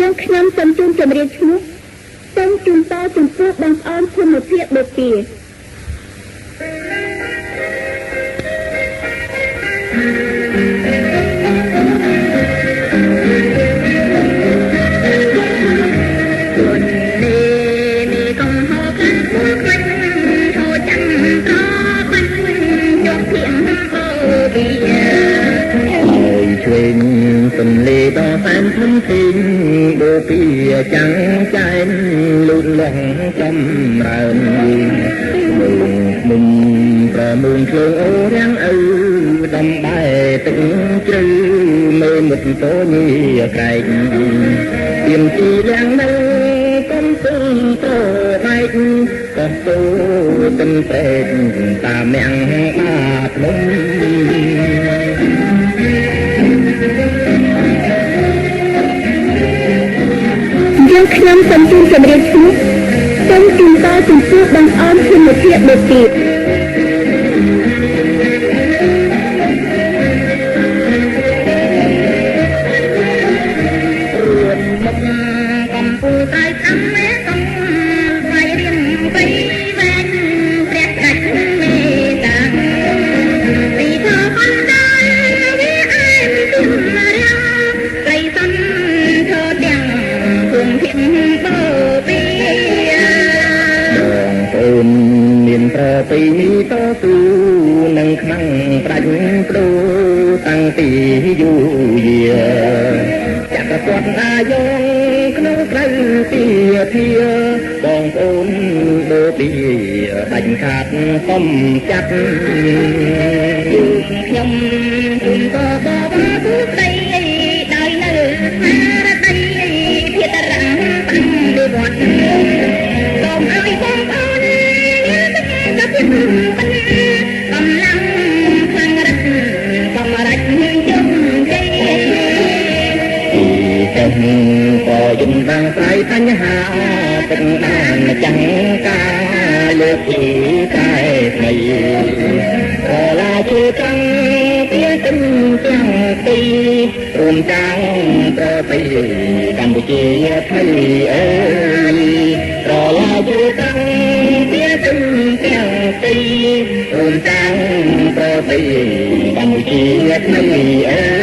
យើងខ្ញុំសូមជូនជម្រាបឈ្មោះសូមជូនតចំពោះបងប្អូនភូមិភាគបូព៌ា ហើយឆ្វេងសំលេដ៏សែនធំធេងបូព៌ាចាំងចែនលូតលាស់ចំរើនមុងមុំប្រមូលឆ្លងអូរាំងឪដំបែទឹកជ្រៅមេមុតតញីក្រែកទៀមទីលៀងនៅកំពុងត្របែកក៏ទូទិនប្រេកតាមមាំងបាភ្នំ យើងខ្ញុំសូមជូនជម្រាបឈ្មោះសូមជូនតចំពោះបងប្អូនភូមិភាគបូព៌ា កំពូលត្រៃតាមមេកំស្វ័យរៀងព្រៃវែងព្រះដាច់មេតាពីធកណ្ដាលវាអែមទុំរាំងព្រៃសន្ធទាំងភូមិភាគបូព៌ា បងប្អូនមានប្រពៃណីតស៊ូនឹងខ្មាំងប្រាច់ប្ដូរតាំងពីយូរយាចក្រពត្តិអាយ៉ងក្នុងក្រៅពីធាបងប្អូនដូពីដាច់ខាតកំចាត់ ខ្ញុំជូនក៏បបរទូស្ដីដោយនៅស្មារតីភាតរៈបញ្ញវត្តសូមឲ្យបងប្អូនមានទឹកកភិបបិណ្ឌកម្លាំងខ្លាំងរិទ្ធសម្រេចជោគជ័យ ពីចេះក៏យំដាំងស្រ័យបញ្ហាទឹកបានចាំងការលើកពីតែថ្មីក៏ឡាជឿតាំងពីទឹមទាំងទីរួមចាំងប្រទេសកម្ពុជាថ្មីអើយត្រឡាជឿតាំងពីទឹមទាំងទីរួមចាំងប្រទេសកម្ពុជាថ្មីអើ